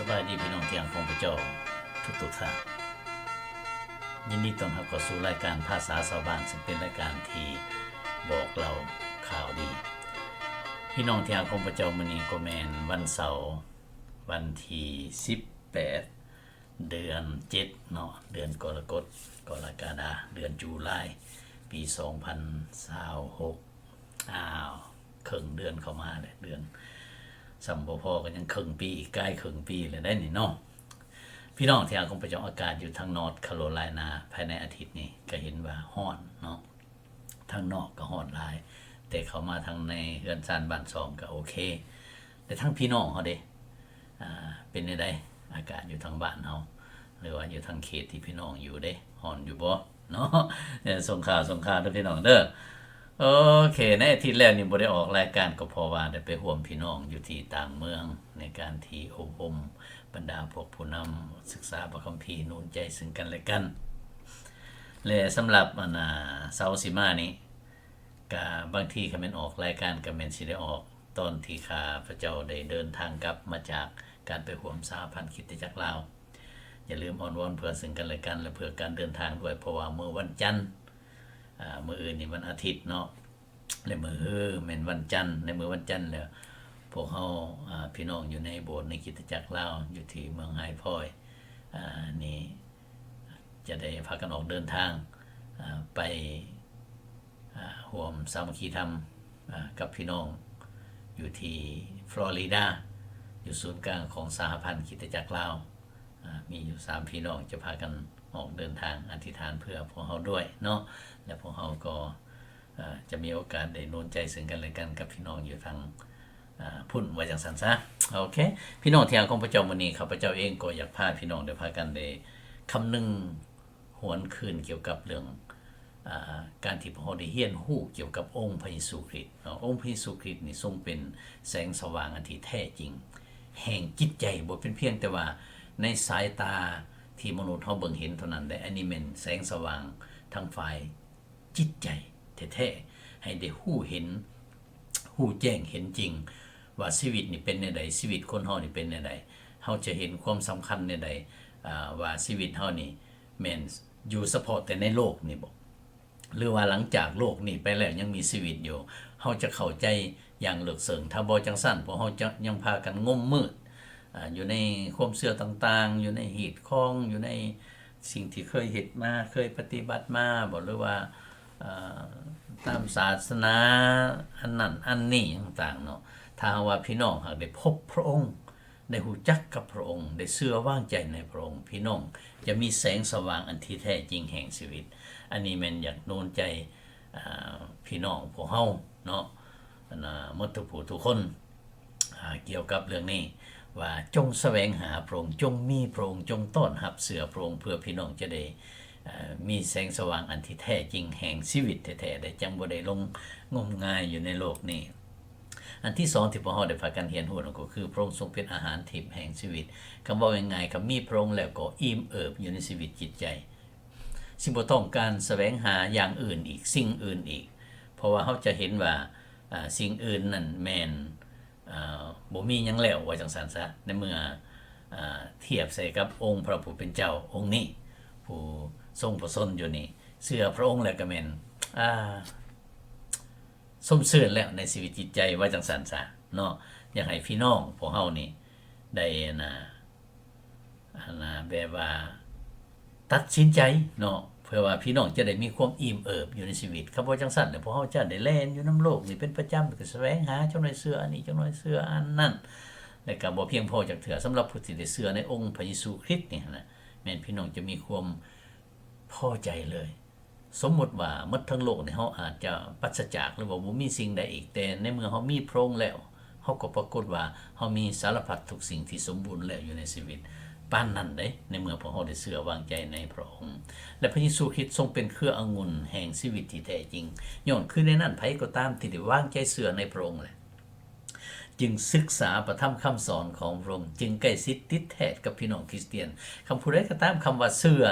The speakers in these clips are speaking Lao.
ສະບາຍດີພີ່ນ້ອງທີ່ຮັກຂອງພະເຈົ້າທຸກໆທ່ານ. ຍິນດີຕ້ອນຮັບເຂົ້າສູ່ລາຍການພາສາຊາວບ້ານ, ເຊິ່ງເປັນລາຍການທີ່ບອກເລົ່າຂ່າວດີ. ພີ່ນ້ອງທີ່ຮັກຂອງພະເຈົ້າ, ມື້ນີ້ກໍແມ່ນວັນເສົາ ວັນທີສິບແປດ ເດືອນເຈັດເນາະ, ເດືອນກໍລະກົດ ກໍລະກະດາ ເດືອນຈູລາຍ ປີສອງພັນຊາວຫົກ. ອ້າວ ເຄິ່ງເດືອນເຂົ້າມາແລ້ວ, ເດືອນຊ້ຳບໍ່ພໍກໍຍັງເຄິ່ງປີອີກ, ກາຍເຄິ່ງປີແລ້ວໄດ໋ນີ້ເນາະ. ພີ່ນ້ອງທີ່ຮັກຂອງພະເຈົ້າ, ອາກາດຢູ່ທາງ North Carolina ພາຍໃນອາທິດນີ້ກໍເຫັນວ່າຮ້ອນເນາະ, ທາງນອກກໍຮ້ອນຫຼາຍ, ແຕ່ເຂົ້າມາທາງໃນເຮືອນຊານບ້ານຊ່ອງກໍໂອເຄ. ແຕ່ທາງພີ່ນ້ອງເຮົາເດ ອ່າ ເປັນແນວໃດ? ອາກາດຢູ່ທາງບ້ານເຮົາ ຫຼືວ່າຢູ່ທາງເຂດທີ່ພີ່ນ້ອງຢູ່ເດ ຮ້ອນຢູ່ບໍ່ເນາະ? ເອີ ສົ່ງຂ່າວ ສົ່ງຂ່າວເດີພີ່ນ້ອງເດີ. ໂອເຄ ໃນອາທິດແລ້ວນີ້ບໍ່ໄດ້ອອກລາຍການ ກໍເພາະວ່າໄດ້ໄປຮ່ວມພີ່ນ້ອງຢູ່ທີ່ຕ່າງເມືອງ ໃນການທີ່ອົບຮົມບັນດາພວກຜູ້ນຳ ສຶກສາພະຄຳພີ ໜູນໃຈເຊິ່ງກັນແລະກັນ. ແລະ ສຳລັບ ອັນ ອາ ເສົາຊິມານີ້ ກະບາງທີຄັນແມ່ນອອກລາຍການ ກະແມ່ນຊິໄດ້ອອກ ຕອນທີ່ຂ້າພະເຈົ້າໄດ້ເດີນທາງກັບມາຈາກການໄປຮ່ວມສະຫະພັນຄຣິສຕະຈັກລາວ. ຢ່າລືມອ້ອນວອນເພື່ອເຊິ່ງກັນແລະກັນ ແລະ ເພື່ອການເດີນທາງດ້ວຍ, ເພາະວ່າມື້ວັນຈັນ ອາ ມື້ອື່ນນີ້ວັນອາທິດເນາະ ແລະ ມື້ຮືແມ່ນວັນຈັນ. ໃນມື້ວັນຈັນແລ້ວ ພວກເຮົາ ອາ ພີ່ນ້ອງຢູ່ໃນໂບດໃນຄຣິສຕະຈັກລາວ ຢູ່ທີ່ເມືອງໄຮຟອຍ ອາ ນີ້ ຈະໄດ້ພາກັນອອກເດີນທາງ ອາ ໄປ ອາ ຮ່ວມສາມັກຄີທຳ ອາ ກັບພີ່ນ້ອງຢູ່ທີ່ຟລໍຣິດາ ຢູ່ສູນກາງຂອງສະຫະພັນຄຣິສຕະຈັກລາວ. ອາ ມີຢູ່ສາມພີ່ນ້ອງຈະພາກັນອອກເດີນທາງ ອະທິຖານເພື່ອພວກເຮົາດ້ວຍເນາະ ແລະ ພວກເຮົາກໍ ອາ ຈະມີໂອກາດໄດ້ໜູນໃຈເຊິ່ງກັນແລະກັນກັບພີ່ນ້ອງຢູ່ທາງ ອາ ພຸ້ນ ວ່າຈັ່ງຊັ້ນຊະ. ໂອເຄ ພີ່ນ້ອງທີ່ຮັກຂອງພະເຈົ້າ, ມື້ນີ້ຂ້າພະເຈົ້າເອງກໍຢາກພາພີ່ນ້ອງໄດ້ພາກັນໄດ້ຄຳນຶງຫວນຄືນກ່ຽວກັບເລື່ອງ ອາ ການທີ່ພວກເຮົາໄດ້ຮຽນຮູ້ກ່ຽວກັບອົງພະເຢຊູຄຣິດເນາະ. ອົງພະເຢຊູຄຣິດນີ້ຊົງເປັນແສງສະຫວ່າງອັນທີ່ແທ້ຈິງແຫ່ງຈິດໃຈ, ບໍ່ເປັນພຽງແຕ່ວ່າໃນສາຍຕາທີ່ມະນຸດເຮົາເບິ່ງເຫັນເທົ່ານັ້ນໄດ໋, ອັນນີ້ແມ່ນແສງສະຫວ່າງທາງຝ່າຍ ຈິດໃຈແທ້ໆ ໃຫ້ໄດ້ຮູ້ເຫັນ ຮູ້ແຈ້ງເຫັນຈິງວ່າຊີວິດນີ້ເປັນແນວໃດ, ຊີວິດຄົນເຮົານີ້ເປັນແນວໃດ, ເຮົາຈະເຫັນຄວາມສຳຄັນແນວໃດ ອາ ວ່າຊີວິດເຮົານີ້ແມ່ນຢູ່ສະເພາະແຕ່ໃນໂລກນີ້ບໍ ຫຼືວ່າຫຼັງຈາກໂລກນີ້ໄປແລ້ວຍັງມີຊີວິດຢູ່, ເຮົາຈະເຂົ້າໃຈຢ່າງເລິກເຊິ່ງ. ຖ້າບໍ່ຈັ່ງຊັ້ນ ພວກເຮົາຈະຍັງພາກັນງົມມືດ ອາ ຢູ່ໃນຄວາມເຊື່ອຕ່າງໆ, ຢູ່ໃນຮີດຄອງ, ຢູ່ໃນສິ່ງທີ່ເຄີຍເຮັດມາ, ເຄີຍປະຕິບັດມາບໍ ຫຼືວ່າ ເອີ ຕາມສາສະໜາອັນນັ້ນອັນນີ້ຕ່າງໆເນາະ. ຖ້າຫາກວ່າພີ່ນ້ອງຫາກໄດ້ພົບພະອົງ, ໄດ້ຮູ້ຈັກກັບພະອົງ, ໄດ້ເຊື່ອວາງໃຈໃນພະອົງ, ພີ່ນ້ອງຈະມີແສງສະຫວ່າງອັນທີ່ແທ້ຈິງແຫ່ງຊີວິດ. ອັນນີ້ແມ່ນຢາກໜູນໃຈ ອາ ພີ່ນ້ອງພວກເຮົາເນາະ ອັນນ່າ ໝົດທຸກຜູ້ທຸກຄົນ ອາ ກ່ຽວກັບເລື່ອງນີ້ວ່າ ຈົ່ງສະແຫວງຫາພະອົງ, ຈົ່ງມີພະອົງ, ຈົ່ງຕ້ອນຮັບເຊື່ອພະອົງ, ເພື່ອພີ່ນ້ອງຈະໄດ້ ເອີ ມີແສງສະຫວ່າງອັນທີ່ແທ້ຈິງແຫ່ງຊີວິດແທ້ໆ ແລະ ຈັ່ງບໍ່ໄດ້ຫຼົງງົມງາຍຢູ່ໃນໂລກນີ້. ອັນທີສອງທີ່ພວກເຮົາໄດ້ພາກັນຮຽນຮູ້ນັ້ນກໍຄື ພະອົງຊົງເປັນອາຫານທິບແຫ່ງຊີວິດ. ຄຳເວົ້າງ່າຍໆ ຄັນມີພະອົງແລ້ວກໍອີ່ມເອີບຢູ່ໃນຊີວິດຈິດໃຈ. ຊິບໍ່ຕ້ອງການສະແຫວງຫາຢ່າງອື່ນອີກ, ສິ່ງອື່ນອີກ, ເພາະວ່າເຮົາຈະເຫັນວ່າ ອາ ສິ່ງອື່ນນັ້ນແມ່ນ ອາ ບໍ່ມີຫຍັງແລ້ວ ວ່າຈັ່ງຊັ້ນຊະ. ໃນເມື່ອ ອາ ທຽບໃສ່ກັບອົງພະຜູ້ເປັນເຈົ້າອົງນີ້ ຜູ້ຊົງພະຊົນຢູ່ນີ້, ເຊື່ອພະອົງແລ້ວກໍແມ່ນ ອາ ຊົມຊື່ນແລ້ວໃນຊີວິດຈິດໃຈ ວ່າຈັ່ງຊັ້ນຊະເນາະ. ຢາກໃຫ້ພີ່ນ້ອງພວກເຮົານີ້ໄດ້ ອັນນ່າ ອັນນ່າ ແບບວ່າຕັດສິນໃຈເນາະ ເພື່ອວ່າພີ່ນ້ອງຈະໄດ້ມີຄວາມອີ່ມເອີບຢູ່ໃນຊີວິດ. ຄັນບໍ່ຈັ່ງຊັ້ນແລ້ວ ພວກເຮົາຈະໄດ້ແລ່ນຢູ່ນຳໂລກນີ້ເປັນປະຈຳ, ກໍສະແຫວງຫາຈັກໜ້ອຍເຊື່ອອັນນີ້ ຈັກໜ້ອຍເຊື່ອອັນນັ້ນ ແລະ ກໍບໍ່ພຽງພໍຈັກເທື່ອ. ສຳລັບຜູ້ທີ່ໄດ້ເຊື່ອໃນອົງພະເຢຊູຄຣິດນີ້ຫັ້ນນະ ແມ່ນພີ່ນ້ອງຈະມີຄວາມພໍໃຈເລີຍ. ສົມມຸດວ່າໝົດທັງໂລກນີ້ ເຮົາອາດຈະປາສະຈາກ ຫຼືວ່າບໍ່ມີສິ່ງໃດອີກ, ແຕ່ໃນເມື່ອເຮົາມີພະອົງແລ້ວ ເຮົາກໍປາກົດວ່າເຮົາມີສາລະພັດທຸກສິ່ງທີ່ສົມບູນແລ້ວຢູ່ໃນຊີວິດ ປານນັ້ນເດ້ ໃນເມື່ອພວກເຮົາໄດ້ເຊື່ອວາງໃຈໃນພະອົງ. ແລະ ພະເຢຊູຄຣິດຊົງເປັນເຄືອອະງຸ່ນແຫ່ງຊີວິດທີ່ແທ້ຈິງ, ຍ້ອນຄືໃນນັ້ນ ໃຜກໍຕາມທີ່ໄດ້ວາງໃຈເຊື່ອໃນພະອົງແຫຼະ ຈຶ່ງສຶກສາພະທຳຄຳສອນຂອງພະອົງ, ຈຶ່ງໃກ້ຊິດຕິດແທດກັບພີ່ນ້ອງຄຣິສຕຽນ. ຄັນຜູ້ໃດກໍຕາມຄຳວ່າເຊື່ອ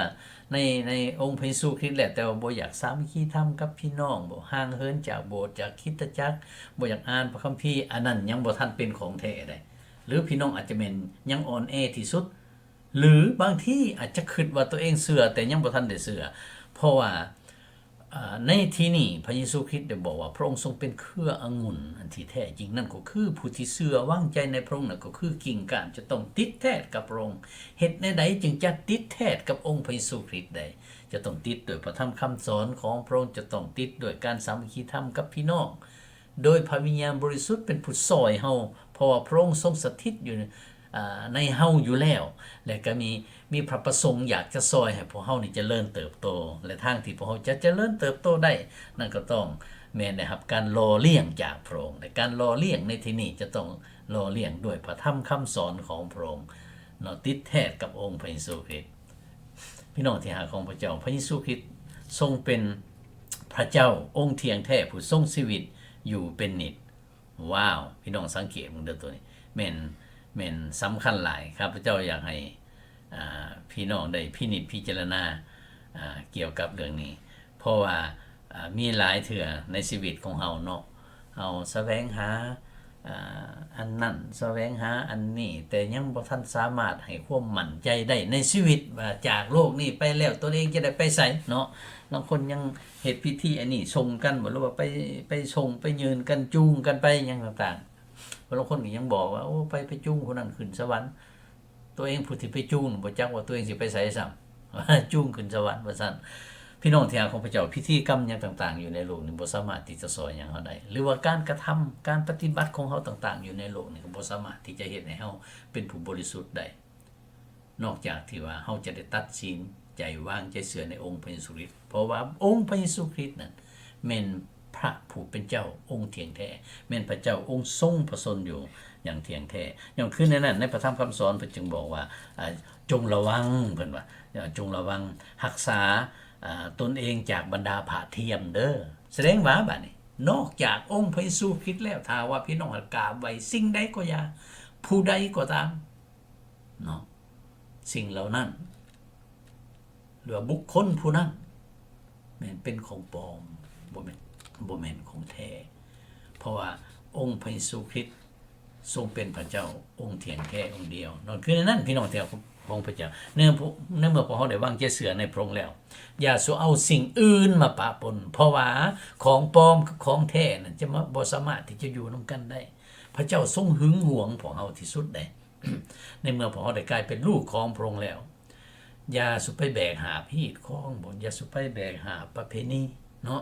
ໃນ ໃນອົງພະເຢຊູຄຣິດແລ້ວ ແຕ່ວ່າບໍ່ຢາກສາມັກຄີທຳກັບພີ່ນ້ອງ, ບໍ່ ຫ່າງເຫີນຈາກໂບດ ຈາກຄຣິສຕະຈັກ, ບໍ່ຢາກອ່ານພະຄຳພີ, ອັນນັ້ນຍັງບໍ່ທັນເປັນຂອງແທ້ໃດ. ຫຼືພີ່ນ້ອງອາດຈະແມ່ນຍັງອ່ອນແອທີ່ສຸດ ຫຼືບາງທີອາດຈະຄິດວ່າຕົວເອງເຊື່ອ ແຕ່ຍັງບໍ່ທັນໄດ້ເຊື່ອ ເພາະວ່າ ເອີ ໃນທີ່ນີ້ພະເຢຊູຄຣິດໄດ້ບອກວ່າ ພະອົງຊົງເປັນເຄືອອະງຸ່ນອັນທີ່ແທ້ຈິງ ນັ້ນກໍຄືຜູ້ທີ່ເຊື່ອວາງໃຈໃນພະອົງ ນັ້ນກໍຄືກິ່ງກ້ານຈະຕ້ອງຕິດແທດກັບພະອົງ. ເຮັດແນວໃດຈຶ່ງຈະຕິດແທດກັບອົງພະເຢຊູຄຣິດໄດ້? ຈະຕ້ອງຕິດດ້ວຍພະທຳຄຳສອນຂອງພະອົງ, ຈະຕ້ອງຕິດດ້ວຍການສາມັກຄີທຳກັບພີ່ນ້ອງ ໂດຍພະວິນຍານບໍລິສຸດເປັນຜູ້ຊ່ອຍເຮົາ, ເພາະວ່າພະອົງຊົງສະຖິດຢູ່ ອາ ໃນເຮົາຢູ່ແລ້ວ ແລະ ກໍມີ ມີພະປະສົງຢາກຈະຊ່ອຍໃຫ້ພວກເຮົານີ້ຈະເລີນເຕີບໂຕ ແລະ ທາງທີ່ພວກເຮົາຈະຈະເລີນເຕີບໂຕໄດ້ ນັ້ນກໍຕ້ອງແມ່ນໄດ້ຮັບການຫຼໍ່ລ້ຽງຈາກພະອົງ ແລະ ການຫຼໍ່ລ້ຽງໃນທີ່ນີ້ຈະຕ້ອງຫຼໍ່ລ້ຽງດ້ວຍພະທຳຄຳສອນຂອງພະອົງເນາະ ຕິດແທດກັບອົງພະເຢຊູຄຣິດ. ພີ່ນ້ອງທີ່ຮັກຂອງພະເຈົ້າ, ພະເຢຊູຄຣິດຊົງເປັນພະເຈົ້າອົງທ່ຽງແທ້ ຜູ້ຊົງຊີວິດຢູ່ເປັນນິດ. ວ້າວ! ພີ່ນ້ອງສັງເກດເບິ່ງເດີ ໂຕນີ້ແມ່ນ ແມ່ນສຳຄັນຫຼາຍ. ຂ້າພະເຈົ້າຢາກໃຫ້ ອາ ພີ່ນ້ອງໄດ້ພິນິດພິຈາລະນາ ອາ ກ່ຽວກັບເລື່ອງນີ້ ເພາະວ່າ ອາ ມີຫຼາຍເທື່ອໃນຊີວິດຂອງເຮົາເນາະ ເຮົາສະແຫວງຫາ ອາ ອັນນັ້ນ ສະແຫວງຫາອັນນີ້ ແຕ່ຍັງບໍ່ທັນສາມາດໃຫ້ຄວາມໝັ້ນໃຈໄດ້ໃນຊີວິດ ວ່າຈາກໂລກນີ້ໄປແລ້ວ ຕົນເອງຈະໄດ້ໄປໃສເນາະ. ລາງຄົນຍັງເຮັດພິທີອັນນີ້ສົ່ງກັນບໍ ຫຼືວ່າໄປ ໄປສົ່ງ ໄປຍື່ນກັນ ຈູງກັນໄປຫຍັງຕ່າງໆ. ລາງຄົນກໍຍັງບອກວ່າ ໂອ້ ໄປ ໄປຈູງຜູ້ນັ້ນຂຶ້ນສະຫວັນ. ຕົວເອງຜູ້ທີ່ໄປຈູງ ບໍ່ຈັກວ່າຕົວເອງຊິໄປໃສຊ້ຳ ຈູງຂຶ້ນສະຫວັນວ່າຊັ້ນ. ພີ່ນ້ອງທີ່ຮັກຂອງພະເຈົ້າ, ພິທີກຳຫຍັງຕ່າງໆຢູ່ໃນໂລກນີ້ບໍ່ສາມາດທີ່ຈະຊ່ອຍຫຍັງເຮົາໄດ້ ຫຼືວ່າການກະທຳ ການປະຕິບັດຂອງເຮົາຕ່າງໆຢູ່ໃນໂລກນີ້ ກໍບໍ່ສາມາດທີ່ຈະເຮັດໃຫ້ເຮົາເປັນຜູ້ບໍລິສຸດໄດ້ ນອກຈາກທີ່ວ່າເຮົາຈະໄດ້ຕັດສິນໃຈວາງໃຈເຊື່ອໃນອົງພະເຢຊູຄຣິດ ເພາະວ່າອົງພະເຢຊູຄຣິດນັ້ນແມ່ນພະຜູ້ເປັນເຈົ້າອົງທ່ຽງແທ້ ແມ່ນພະເຈົ້າອົງຊົງພະຊົນຢູ່ຢ່າງທ່ຽງແທ້. ຍ້ອນຄືໃນນັ້ນ ໃນພະທຳຄຳສອນເພິ່ນຈຶ່ງບອກວ່າ ອາ ຈົ່ງລະວັງ ເພິ່ນວ່າ ອາ ຈົ່ງລະວັງຮັກສາ ອາ ຕົນເອງຈາກບັນດາພະທຽມເດີ. ສະແດງວ່າບາດນີ້ ນອກຈາກອົງພະເຢຊູຄຣິດແລ້ວ ຖ້າວ່າພີ່ນ້ອງກາບໄຫວ້ສິ່ງໃດກໍຢ່າ ຜູ້ໃດກໍຕາມ ເນາະ ສິ່ງເຫຼົ່ານັ້ນ ຫຼືວ່າບຸກຄົນຜູ້ນັ້ນ ແມ່ນເປັນຂອງປອມ ບໍ່ແມ່ນ ບໍ່ແມ່ນຂອງແທ້ ເພາະວ່າອົງພະເຢຊູຄຣິດຊົງເປັນພະເຈົ້າອົງທ່ຽງແທ້ອົງດຽວ. ນັ້ນຄືໃນນັ້ນ ພີ່ນ້ອງທີ່ຮັກຂອງພະເຈົ້າ ໃນເມື່ອ ໃນເມື່ອພວກເຮົາໄດ້ວາງໃຈເຊື່ອໃນພະອົງແລ້ວ ຢ່າສູ່ເອົາສິ່ງອື່ນມາປະປົນ ເພາະວ່າຂອງປອມກັບຂອງແທ້ນັ້ນຈະມາ ບໍ່ສາມາດທີ່ຈະຢູ່ນຳກັນໄດ້. ພະເຈົ້າຊົງຫຶງຫວງພວກເຮົາທີ່ສຸດເດ້. ໃນເມື່ອພວກເຮົາໄດ້ກາຍເປັນລູກຂອງພະອົງແລ້ວ ຢ່າສູ່ໄປແບກຫາບຮີດຄອງ ບໍ່ ຢ່າສູ່ໄປແບກຫາບປະເພນີເນາະ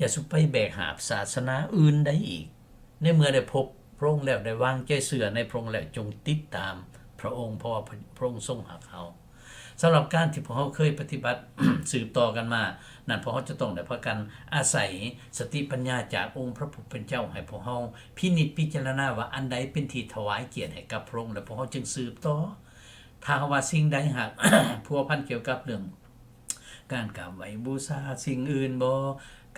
ຢ່າສູ່ໄປແບກຫາບສາສະໜາອື່ນໃດອີກ. ໃນເມື່ອໄດ້ພົບພະອົງແລ້ວ ໄດ້ວາງໃຈເຊື່ອໃນພະອົງແລ້ວ ຈົ່ງຕິດຕາມພະອົງ ເພາະວ່າພະ ພະອົງຊົງຮັກເຮົາ. ສຳລັບການທີ່ພວກເຮົາເຄີຍປະຕິບັດສືບຕໍ່ກັນມານັ້ນ ພວກເຮົາຈະຕ້ອງໄດ້ພາກັນອາໄສສະຕິປັນຍາຈາກອົງພະຜູ້ເປັນເຈົ້າ ໃຫ້ພວກເຮົາພິນິດພິຈາລະນາວ່າອັນໃດເປັນທີ່ຖວາຍກຽດໃຫ້ກັບພະອົງ ແລະ ພວກເຮົາຈຶ່ງສືບຕໍ່. ຖ້າຫາກວ່າສິ່ງໃດຫາກພົວພັນກ່ຽວກັບເລື່ອງການກາບໄຫວ້ບູຊາສິ່ງອື່ນບໍ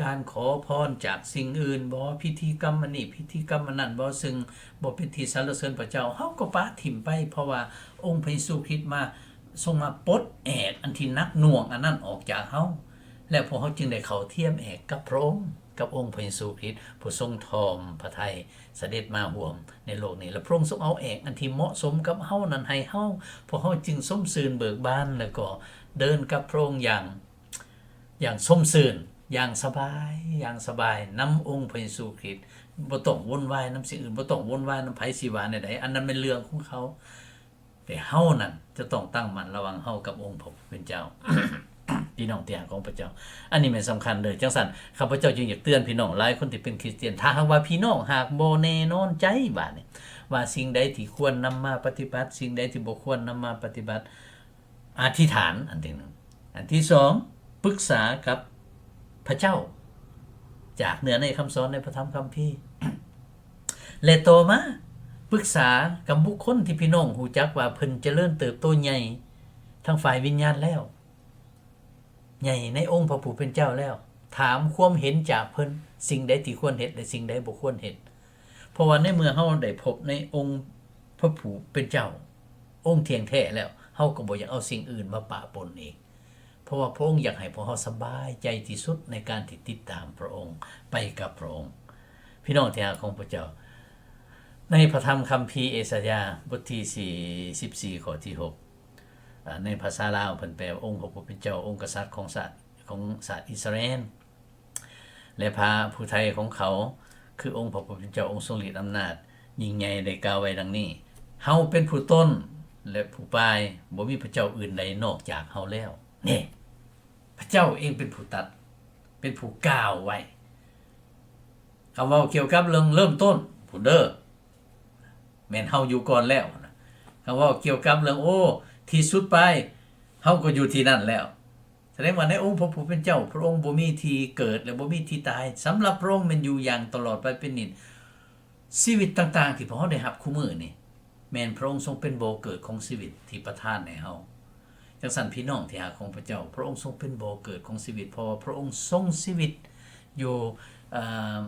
ການຂໍພອນຈາກສິ່ງອື່ນບໍ ພິທີກຳອັນນີ້ພິທີກຳອັນນັ້ນບໍ ຊຶ່ງບໍ່ເປັນທີ່ສັນລະເສີນພະເຈົ້າ ເຮົາກໍປະຖິ້ມໄປ ເພາະວ່າອົງພະເຢຊູຄຣິດມາ ຊົງມາປົດແອກອັນທີ່ໜັກໜ່ວງອັນນັ້ນອອກຈາກເຮົາ ແລະ ພວກເຮົາຈຶ່ງໄດ້ເຂົ້າທຽມແອກກັບພະອົງ ກັບອົງພະເຢຊູຄຣິດ ຜູ້ຊົງຖ່ອມພະໄທສະເດັດມາຮ່ວມໃນໂລກນີ້ ແລະ ພະອົງຊົງເອົາແອກອັນທີ່ເໝາະສົມກັບເຮົານັ້ນໃຫ້ເຮົາ ພວກເຮົາຈຶ່ງຊົມຊື່ນເບີກບານ ແລະ ກໍເດີນກັບພະອົງຢ່າງ ຢ່າງຊົມຊື່ນ ຢ່າງສະບາຍ ຢ່າງສະບາຍນຳອົງພະເຢຊູຄຣິດ ບໍ່ຕ້ອງວຸ່ນວາຍນຳສິ່ງອື່ນ ບໍ່ຕ້ອງວຸ່ນວາຍນຳໃຜຊິວ່າແນວໃດ ອັນນັ້ນແມ່ນເລື່ອງຂອງເຂົາ. ແຕ່ເຮົານັ້ນຈະຕ້ອງຕັ້ງໝັ້ນລະຫວ່າງເຮົາກັບອົງພະຜູ້ເປັນເຈົ້າ ພີ່ນ້ອງທີ່ຮັກຂອງພະເຈົ້າ ອັນນີ້ແມ່ນສຳຄັນເດີ. ຈັ່ງຊັ້ນ ຂ້າພະເຈົ້າຈຶ່ງຢາກເຕືອນພີ່ນ້ອງຫຼາຍຄົນທີ່ເປັນຄຣິສຕຽນ ຖ້າຫາກວ່າພີ່ນ້ອງຫາກບໍ່ແນ່ນອນໃຈບາດນີ້ ວ່າສິ່ງໃດທີ່ຄວນນຳມາປະຕິບັດ ສິ່ງໃດທີ່ບໍ່ຄວນນຳມາປະຕິບັດ ອະທິຖານ ອັນທີໜຶ່ງ. ອັນທີສອງ ປຶກສາກັບພະເຈົ້າ ຈາກເນື້ອໃນຄຳສອນໃນພະທຳຄຳພີ ແລະ ຕໍ່ມາປຶກສາກັບບຸກຄົນທີ່ພີ່ນ້ອງຮູ້ຈັກວ່າເພິ່ນຈະເລີນເຕີບໂຕໃຫຍ່ທາງຝ່າຍວິນຍານແລ້ວ ໃຫຍ່ໃນອົງພະຜູ້ເປັນເຈົ້າແລ້ວ ຖາມຄວາມເຫັນຈາກເພິ່ນ ສິ່ງໃດທີ່ຄວນເຮັດ ແລະ ສິ່ງໃດບໍ່ຄວນເຮັດ. ເພາະວ່າໃນເມື່ອເຮົາໄດ້ພົບໃນອົງພະຜູ້ເປັນເຈົ້າ ອົງທ່ຽງແທ້ແລ້ວ ເຮົາກໍບໍ່ຢາກເອົາສິ່ງອື່ນມາປະປົນອີກ ເພາະວ່າພະອົງຢາກໃຫ້ພວກເຮົາສະບາຍໃຈທີ່ສຸດໃນການທີ່ຕິດຕາມພະອົງ ໄປກັບພະອົງ. ພີ່ນ້ອງທີ່ຮັກຂອງພະເຈົ້າ, ໃນພະທຳຄຳພີເອສາຍາ ບົດທີສີ່ສິບສີ່ ຂໍ້ທີຫົກ ອາ ໃນພາສາລາວເພິ່ນແປວ່າ ອົງພະຜູ້ເປັນເຈົ້າ ອົງກະສັດຂອງຊາດ ຂອງຊາດອິດສະຣາເອນ ແລະ ພະຜູ້ໄຖ່ຂອງເຂົາ ຄືອົງພະຜູ້ເປັນເຈົ້າ ອົງຊົງລິດອຳນາດຍິ່ງໃຫຍ່ ໄດ້ກ່າວໄວ້ດັ່ງນີ້, ເຮົາເປັນຜູ້ຕົ້ນ ແລະ ຜູ້ປາຍ, ບໍ່ມີພະເຈົ້າອື່ນໃດນອກຈາກເຮົາແລ້ວ. ນີ້ ພະເຈົ້າເອງເປັນຜູ້ຕັດ ເປັນຜູ້ກ່າວໄວ້. ຄຳເວົ້າກ່ຽວກັບເລື່ອງເລີ່ມຕົ້ນພຸ້ນເດີ້ ແມ່ນເຮົາຢູ່ກ່ອນແລ້ວນະ. ຄຳເວົ້າກ່ຽວກັບເລື່ອງ ໂອ້ ທີ່ສຸດປາຍ ເຮົາກໍຢູ່ທີ່ນັ້ນແລ້ວ. ສະແດງວ່າໃນອົງພະຜູ້ເປັນເຈົ້າ ພະອົງບໍ່ມີທີ່ເກີດ ແລະ ບໍ່ມີທີ່ຕາຍ. ສຳລັບພະອົງແມ່ນຢູ່ຢ່າງຕະຫຼອດໄປເປັນນິດ. ຊີວິດຕ່າງໆທີ່ພວກເຮົາໄດ້ຮັບຄູ່ມື້ນີ້ ແມ່ນພະອົງຊົງເປັນບໍ່ເກີດຂອງຊີວິດທີ່ປະທານໃຫ້ເຮົາ. ຈັ່ງຊັ້ນ ພີ່ນ້ອງທີ່ຮັກຂອງພະເຈົ້າ, ພະອົງຊົງເປັນບໍ່ເກີດຂອງຊີວິດ, ເພາະວ່າພະອົງຊົງຊີວິດຢູ່ ເອີ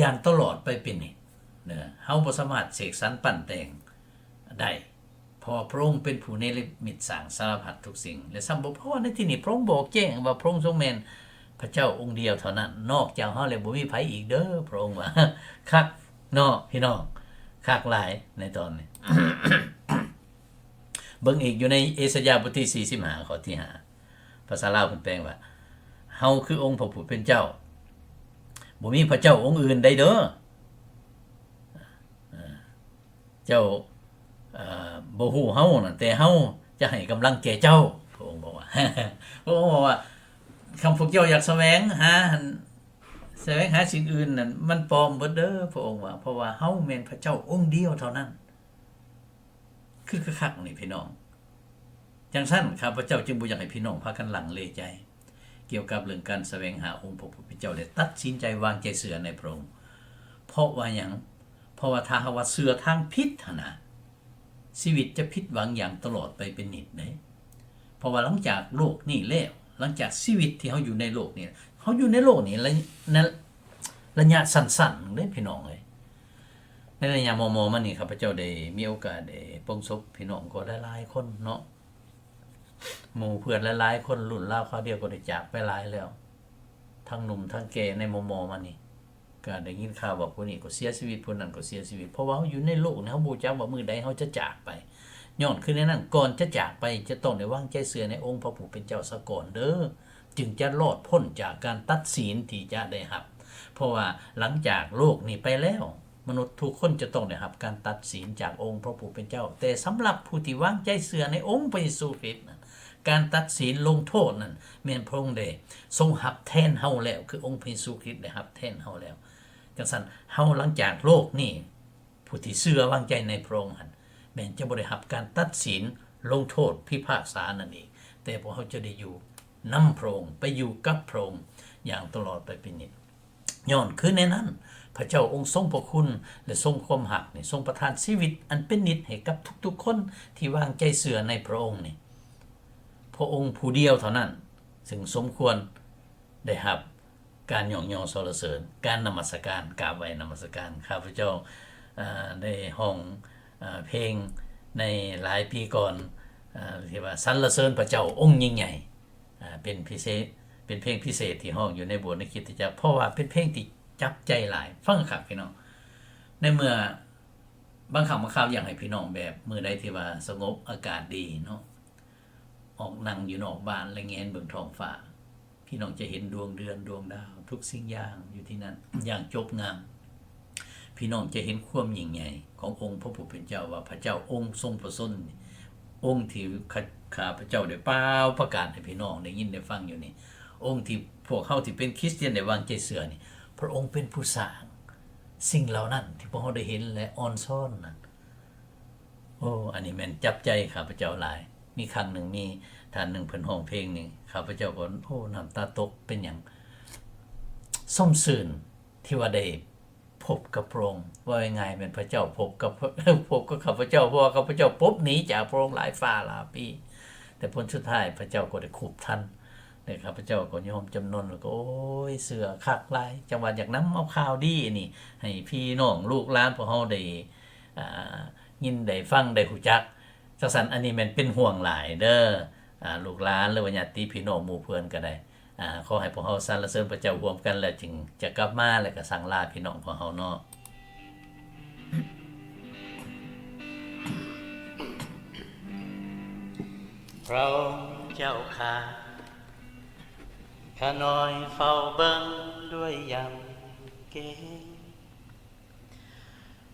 ຢ່າງຕະຫຼອດໄປເປັນນິດ. ເອີ ເຮົາບໍ່ສາມາດເສກສັນປັ້ນແຕ່ງໄດ້ ເພາະວ່າພະອົງເປັນຜູ້ເນລະມິດສ້າງສາລະພັດທຸກສິ່ງ ແລະ ຊ້ຳບໍ່ພໍ ໃນທີ່ນີ້ພະອົງບອກແຈ້ງວ່າພະອົງຊົງແມ່ນພະເຈົ້າອົງດຽວເທົ່ານັ້ນ, ນອກຈາກເຮົາແລ້ວບໍ່ມີໃຜອີກເດີ້ ພະອົງວ່າ. ຄັກເນາະ ພີ່ນ້ອງ, ຄັກຫຼາຍໃນຕອນນີ້. ເບິ່ງອີກຢູ່ໃນເອສາຍາບົດທີສີ່ສິບຫ້າ ຂໍ້ທີຫ້າ ພາສາລາວເພິ່ນແປວ່າ ເຮົາຄືອົງພະຜູ້ເປັນເຈົ້າ, ບໍ່ມີພະເຈົ້າອົງອື່ນໃດເດີ້. ເຈົ້າ ເອີ ບໍ່ຮູ້ເຮົານະ, ແຕ່ເຮົາຈະໃຫ້ກຳລັງແກ່ເຈົ້າ, ພະອົງບອກວ່າ. ພະອົງບອກວ່າ ຄັນພວກເຈົ້າຢາກສະແຫວງຫາ ສະແຫວງຫາສິ່ງອື່ນນັ້ນ ມັນປອມເບິດເດີ້ ພະອົງວ່າ, ເພາະວ່າເຮົາແມ່ນພະເຈົ້າອົງດຽວເທົ່ານັ້ນ. ຄືຄັກໆນີ້ພີ່ນ້ອງ. ຈັ່ງຊັ້ນ ຂ້າພະເຈົ້າຈຶ່ງບໍ່ຢາກໃຫ້ພີ່ນ້ອງພາກັນລັງເລໃຈ ກ່ຽວກັບເລື່ອງການສະແຫວງຫາອົງພະຜູ້ເປັນເຈົ້າ ແລະ ຕັດສິນໃຈວາງໃຈເຊື່ອໃນພະອົງ. ເພາະວ່າຫຍັງ? ເພາະວ່າຖ້າຫາກວ່າເຊື່ອທາງຜິດຫັ້ນນະ, ຊີວິດຈະຜິດຫວັງຢ່າງຕະຫຼອດໄປເປັນນິດເດ້. ເພາະວ່າຫຼັງຈາກໂລກນີ້ແລ້ວ, ຫຼັງຈາກຊີວິດທີ່ເຮົາຢູ່ໃນໂລກນີ້, ເຮົາຢູ່ໃນໂລກນີ້ ໄລຍະ ໄລຍະສັ້ນໆເດ້ ພີ່ນ້ອງເອີຍ. ໃນໄລຍະມໍ່ໆມານີ້ ຂ້າພະເຈົ້າໄດ້ມີໂອກາດໄດ້ປົງສົບພີ່ນ້ອງກໍຫຼາຍໆຄົນເນາະ, ໝູ່ເພື່ອນຫຼາຍໆຄົນ ລຸ້ນລາວຄາວດຽວກໍໄດ້ຈາກໄປຫຼາຍແລ້ວ, ທັງໜຸ່ມທັງແກ່ໃນມໍ່ໆມານີ້. ກໍໄດ້ຍິນຂ່າວວ່າຜູ້ນີ້ກໍເສຍຊີວິດ, ຜູ້ນັ້ນກໍເສຍຊີວິດ, ເພາະວ່າເຮົາຢູ່ໃນໂລກນີ້ ເຮົາບໍ່ຮູ້ຈັກວ່າມື້ໃດເຮົາຈະຈາກໄປ. ຍ້ອນຄືແນວນັ້ນ, ກ່ອນຈະຈາກໄປ ຈະຕ້ອງໄດ້ວາງໃຈເຊື່ອໃນອົງພະຜູ້ເປັນເຈົ້າສາກ່ອນເດີ້, ຈຶ່ງຈະລອດພົ້ນຈາກການຕັດສິນທີ່ຈະໄດ້ຮັບ. ເພາະວ່າຫຼັງຈາກໂລກນີ້ໄປແລ້ວ, ມະນຸດທຸກຄົນຈະຕ້ອງໄດ້ຮັບການຕັດສິນຈາກອົງພະຜູ້ເປັນເຈົ້າ. ແຕ່ສຳລັບຜູ້ທີ່ວາງໃຈເຊື່ອໃນອົງພະເຢຊູຄຣິດນັ້ນ, ການຕັດສິນລົງໂທດນັ້ນ ແມ່ນພະອົງໄດ້ຊົງຮັບແທນເຮົາແລ້ວ, ຄືອົງພະເຢຊູຄຣິດໄດ້ຮັບແທນເຮົາແລ້ວ. ຈັ່ງຊັ້ນ ເຮົາຫຼັງຈາກໂລກນີ້ ຜູ້ທີ່ເຊື່ອວາງໃຈໃນພະອົງຫັ້ນ ແມ່ນຈະບໍ່ໄດ້ຮັບການຕັດສິນລົງໂທດພິພາກສານັ້ນອີກ, ແຕ່ພວກເຮົາຈະໄດ້ຢູ່ນຳພະອົງ, ໄປຢູ່ກັບພະອົງຢ່າງຕະຫຼອດໄປເປັນນິດ. ຍ້ອນຄືແນວນັ້ນ ພະເຈົ້າອົງຊົງພະຄຸນ ແລະ ຊົງຄວາມຮັກນີ້ ຊົງປະທານຊີວິດອັນເປັນນິດໃຫ້ກັບທຸກໆຄົນທີ່ວາງໃຈເຊື່ອໃນພະອົງນີ້. ພະອົງຜູ້ດຽວເທົ່ານັ້ນ ຊຶ່ງສົມຄວນໄດ້ຮັບການຍ້ອງຍໍສັນລະເສີນ, ການນະມັດສະການ, ກາບໄຫວ້ນະມັດສະການ. ຂ້າພະເຈົ້າ ເອີ ໄດ້ຮ້ອງ ເອີ ເພງໃນຫຼາຍປີກ່ອນ ເອີ ທີ່ວ່າສັນລະເສີນພະເຈົ້າອົງຍິ່ງໃຫຍ່. ເປັນພິເສດ, ເປັນເພງພິເສດທີ່ຮ້ອງຢູ່ໃນໂບດໃນຄຣິສຕະຈັກ, ເພາະວ່າເປັນເພງທີ່ຈັບໃຈຫຼາຍ. ຟັງຄັກພີ່ນ້ອງ, ໃນເມື່ອບາງຄັ້ງບາງຄາວຢາກໃຫ້ພີ່ນ້ອງແບບມື້ໃດທີ່ວ່າສະຫງົບ, ອາກາດດີເນາະ, ອອກນັ່ງຢູ່ນອກບ້ານ ແລະ ແງນເບິ່ງທ້ອງຟ້າ, ພີ່ນ້ອງຈະເຫັນດວງເດືອນ, ດວງດາວ, ທຸກສິ່ງຢ່າງຢູ່ທີ່ນັ້ນຢ່າງຈົບງາມ. ພີ່ນ້ອງຈະເຫັນຄວາມຍິ່ງໃຫຍ່ຂອງອົງພະຜູ້ເປັນເຈົ້າ, ວ່າພະເຈົ້າອົງຊົງພະຊົນ, ອົງທີ່ຂ້າ, ຂ້າພະເຈົ້າໄດ້ປ່າວປະກາດໃຫ້ພີ່ນ້ອງໄດ້ຍິນໄດ້ຟັງຢູ່ນີ້, ອົງທີ່ພວກເຮົາທີ່ເປັນຄຣິສຕຽນໄດ້ວາງໃຈເຊື່ອນີ້, ພະອົງເປັນຜູ້ສ້າງສິ່ງເຫຼົ່ານັ້ນທີ່ພວກເຮົາໄດ້ເຫັນ ແລະ ອອນຊອນນັ້ນ. ໂອ້ ອັນນີ້ແມ່ນຈັບໃຈຂ້າພະເຈົ້າຫຼາຍ. ມີຄັ້ງໜຶ່ງ ມີທ່ານໜຶ່ງເພິ່ນຮ້ອງເພງນີ້, ຂ້າພະເຈົ້າກໍ ໂອ້ ນ້ຳຕາຕົກ. ເປັນຫຍັງ? ຊົມຊື່ນທີ່ວ່າໄດ້ພົບກັບພະອົງ. ເວົ້າງ່າຍໆ ແມ່ນພະເຈົ້າພົບກັບ, ພົບກັບຂ້າພະເຈົ້າ, ເພາະວ່າຂ້າພະເຈົ້າປົບໜີຈາກພະອົງຫຼາຍຟ້າຫຼາຍປີ, ແຕ່ຜົນສຸດທ້າຍພະເຈົ້າກໍໄດ້ຄຸບທັນ. ແລະ ຂ້າພະເຈົ້າກໍຍອມຈຳນົນ ແລ້ວກໍ ໂອ້ຍ ເຊື່ອຄັກຫຼາຍ, ຈັ່ງວ່າຢາກນຳເອົາຂ່າວດີອັນນີ້ໃຫ້ພີ່ນ້ອງລູກຫຼານພວກເຮົາໄດ້ ອ່າ ຍິນໄດ້ຟັງໄດ້ຮູ້ຈັກ. ຈັ່ງຊັ້ນ ອັນນີ້ແມ່ນເປັນຫ່ວງຫຼາຍເດີ ອ່າ ລູກຫຼານ ຫຼືວ່າຍາດຕິພີ່ນ້ອງໝູ່ເພື່ອນກໍໄດ້. ອ່າ ຂໍໃຫ້ພວກເຮົາສັນລະເສີນພະເຈົ້າຮ່ວມກັນ ແລ້ວຈຶ່ງຈະກັບມາ ແລ້ວກໍສັ່ງລາພີ່ນ້ອງພວກເຮົາເນາະ. ພຣະອົງເຈົ້າຂ້າ ຂ້ານ້ອຍເຝົ້າເບິ່ງດ້ວຍຢຳເກງ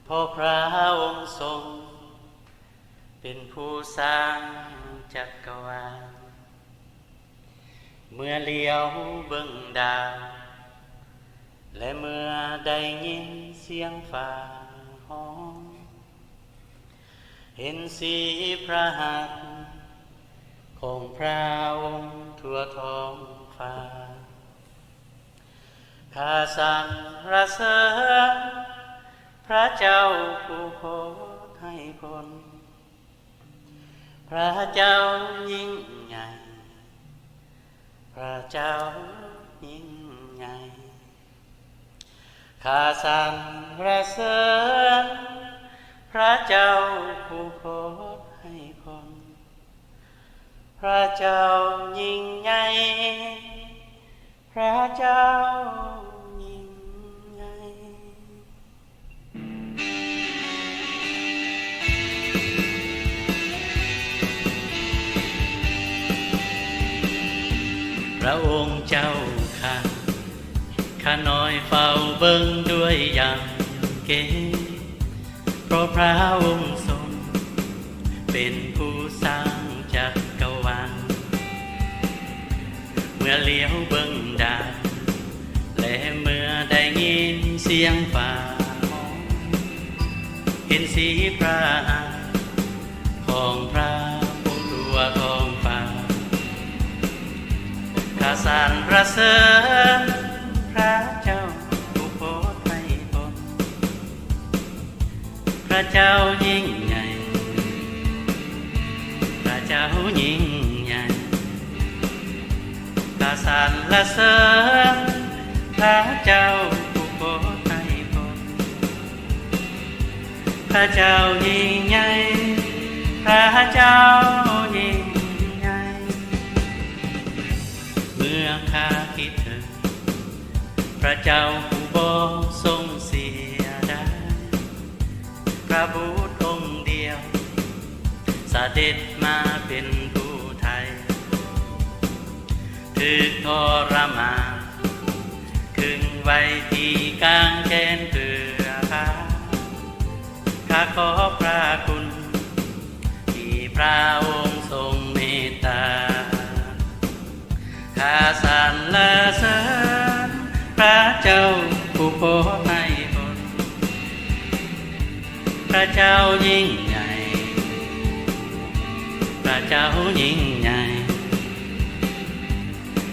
ເພາະພຣະອົງຊົງເປັນຜູ້ສ້າງຈັກກະວານ. ເມື່ອຫຼຽວເບິ່ງດາວ ແລະ ເມື່ອໄດ້ຍິນສຽງຟ້າຮ້ອງ ເຫັນສີພຣະຫັດຂອງພຣະອົງທົ່ວທ້ອງຟ້າ ຂ້າສັນລະເສີນພຣະເຈົ້າຜູ້ໂພດໃຫ້ພົ້ນ. ພຣະເຈົ້າຍິ່ງໃຫຍ່ ພຣະເຈົ້າຍິ່ງໃຫຍ່ ຂ້າສັນລະເສີນພຣະເຈົ້າຜູ້ໂພດໃຫ້ພົ້ນ. ພຣະເຈົ້າຍິ່ງໃຫຍ່ ພຣະເຈົ້າຍິ່ງໃຫຍ່. ພຣະອົງເຈົ້າຂ້າ ຂ້ານ້ອຍເຝົ້າເບິ່ງດ້ວຍຢຳເກງ ເພາະພຣະອົງຊົງເປັນຜູ້ສ້າງຈັກກະວານ. ເມື່ອຫຼຽວເບິ່ງດາວ ແລະ ເມື່ອໄດ້ຍິນສຽງຟ້າຮ້ອງ ເຫັນສີພຣະຫັດຂອງພຣະອົງທົ່ວທ້ອງຟ້າ ຂ້າສັນລະເສີນພຣະເຈົ້າຜູ້ໂພດໃຫ້ພົ້ນ. ພຣະເຈົ້າຍິ່ງໃຫຍ່ ພຣະເຈົ້າຍິ່ງໃຫຍ່ ຂ້າສັນລະເສີນພຣະເຈົ້າຜູ້ໂພດໃຫ້ພົ້ນ. ພຣະເຈົ້າຍິ່ງໃຫຍ່ ພຣະເຈົ້າຍິ່ງໃຫຍ່ ເມື່ອຂ້າຄິດເຖິງ ພຣະເຈົ້າຜູ້ບໍ່ຊົງເສຍດາຍ ພຣະບຸດອົງດຽວ ສະເດັດມາເປັນຜູ້ໄຖ່ ຖືກທໍລະມານ ຄຶງໄວ້ທີ່ກາງແຂນເພື່ອຂ້າ ຂ້າຂອບພຣະຄຸນ ທີ່ພຣະອົງຊົງເມດຕາ ຂ້າສັນລະເສີນພຣະເຈົ້າຜູ້ໂພດໃຫ້ພົ້ນ. ພຣະເຈົ້າຍິ່ງໃຫຍ່ ພຣະເຈົ້າຍິ່ງໃຫຍ່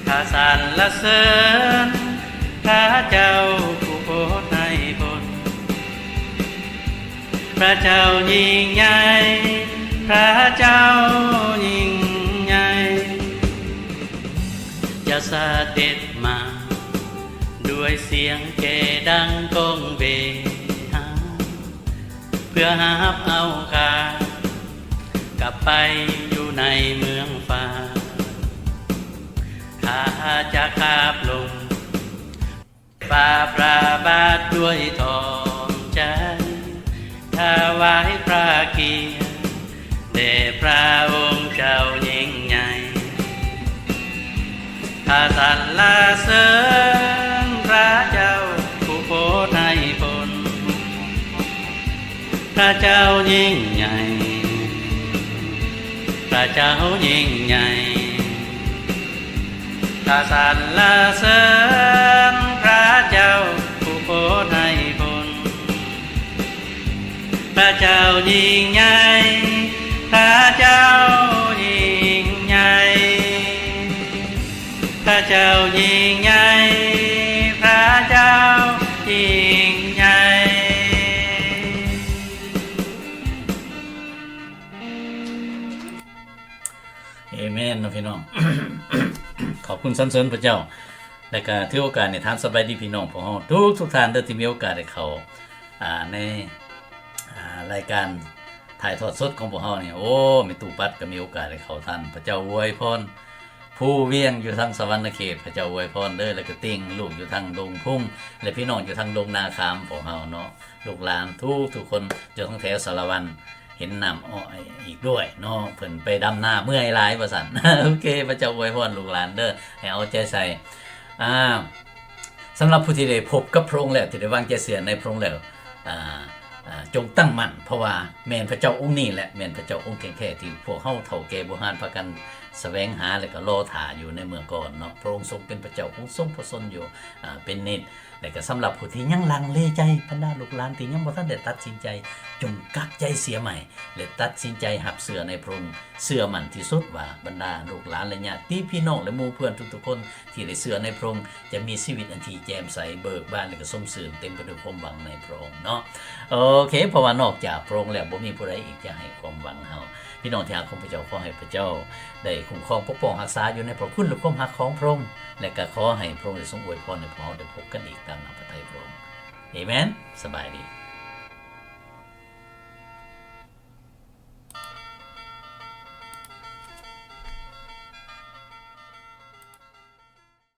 ຂ້າສັນລະເສີນພຣະເຈົ້າຜູ້ໂພດໃຫ້ພົ້ນ. ພຣະເຈົ້າຍິ່ງໃຫຍ່ ພຣະເຈົ້າຍິ່ງໃຫຍ່ ຈະສະເດັດມາດ້ວຍສຽງແກດັງກ້ອງເວຫາ ເພື່ອຮັບເອົາຂ້າກັບໄປຢູ່ໃນເມືອງຟ້າ. ຂ້າຈະຄາບລົງ ຝ່າພຣະບາດດ້ວຍທ້ອງໃຈ ຖວາຍພຣະກຽດແດ່ພຣະອົງເຈົ້າຍິ່ງໃຫຍ່. ຂ້າສັນລະເສີນພຣະເຈົ້າຜູ້ໂພດໃຫ້ພົ້ນ. ພຣະເຈົ້າຍິ່ງໃຫຍ່ ພຣະເຈົ້າຍິ່ງໃຫຍ່ ຂ້າສັນລະເສີນພຣະເຈົ້າຜູ້ໂພດໃຫ້ພົ້ນ. ພຣະເຈົ້າຍິ່ງໃຫຍ່ ພຣະເຈົ້າຍິ່ງໃຫຍ່ ພຣະເຈົ້າຍິ່ງໃຫຍ່ ພຣະເຈົ້າຍິ່ງໃຫຍ່. ເອເມນເນາະພີ່ນ້ອງ. ຂອບຄຸນສັນເສີນພຣະເຈົ້າ ແລະກະຖືໂອກາດນີ້ຖາມສະບາຍດີພີ່ນ້ອງພວກເຮົາທຸກໆທ່ານເດີ ທີ່ມີໂອກາດໄດ້ເຂົ້າ ອ່າ ໃນ ອ່າ ລາຍການຖ່າຍທອດສົດຂອງພວກເຮົານີ້. ໂອ້ ແມ່ຕູ້ປັດກໍມີໂອກາດໄດ້ເຂົ້າທັນ. ພຣະເຈົ້າອວຍພອນ ພູວຽງຢູ່ທາງສະຫວັນນະເຂດ ພຣະເຈົ້າອວຍພອນເດີ ແລະກະຕິ່ງລູກຢູ່ທາງດົງພຸງ ແລະພີ່ນ້ອງຢູ່ທາງດົງນາຂາມ ພວກເຮົາເນາະ ລູກຫຼານທຸກໆຄົນຢູ່ທາງແຖວສາລະວັນ ເຫັນນ້ຳອ້ອຍອີກດ້ວຍເນາະ ເພິ່ນໄປດຳນາເມື່ອຍຫຼາຍວ່າຊັ້ນ. ໂອເຄ ພະເຈົ້າອວຍພອນລູກຫຼານເດີ ໃຫ້ເອົາໃຈໃສ່. ອ່າ ສຳລັບຜູ້ທີ່ໄດ້ພົບກັບພະອົງແລ້ວ ທີ່ໄດ້ວາງໃຈເຊື່ອໃນພະອົງແລ້ວ ອ່າ ອ່າ ຈົ່ງຕັ້ງໝັ້ນ ເພາະວ່າແມ່ນພະເຈົ້າອົງນີ້ແຫຼະ ແມ່ນພະເຈົ້າອົງແທ້ໆ ທີ່ພວກເຮົາເຖົ້າແກ່ບູຮານພາກັນສະແຫວງຫາ ແລະກະລໍຖ້າຢູ່ໃນເມື່ອກ່ອນເນາະ. ພະອົງຊົງເປັນພະເຈົ້າ ຄົງຊົງພະຊົນຢູ່ ອ່າ ເປັນນິດ. ແລະກະສຳລັບຜູ້ທີ່ຍັງລັງເລໃຈ ບັນດາລູກຫຼານທີ່ຍັງບໍ່ທັນໄດ້ຕັດສິນໃຈ ຈົ່ງກັກໃຈເສຍໃໝ່ ແລະຕັດສິນໃຈຮັບເຊື່ອໃນພະອົງ. ເຊື່ອໝັ້ນທີ່ສຸດວ່າບັນດາລູກຫຼານ ແລະຍາດຕິພີ່ນ້ອງ ແລະໝູ່ເພື່ອນທຸກໆຄົນ ທີ່ໄດ້ເຊື່ອໃນພະອົງ ຈະມີຊີວິດອັນທີ່ແຈ່ມໃສເບີກບານ ແລະກະຊົມຊື່ນເຕັມໄປດ້ວຍຄວາມຫວັງໃນພະອົງເນາະ. ໂອເຄ ເພາະວ່ານອກຈາກພະອົງແລ້ວ ບໍ່ມີຜູ້ໃດອີກຈະໃຫ້ຄວາມຫວັງເຮົາ. ພີ່ນ້ອງທີ່ຮັກຂອງພະເຈົ້າ ຂໍໃຫ້ພະເຈົ້າໄດ້ຄຸ້ມຄອງປົກປ້ອງຮັກສາຢູ່ໃນພະຄຸນ ແລະຄວາມຮັກຂອງພະອົງ ແລະກະຂໍໃຫ້ພະອົງໄດ້ຊົງອວຍພອນໃຫ້ພວກເຮົາໄດ້ພົບກັນອີກຕາມນ້ຳພະໄທພະອົງ. ເອເມນ. ສະບາຍດີ.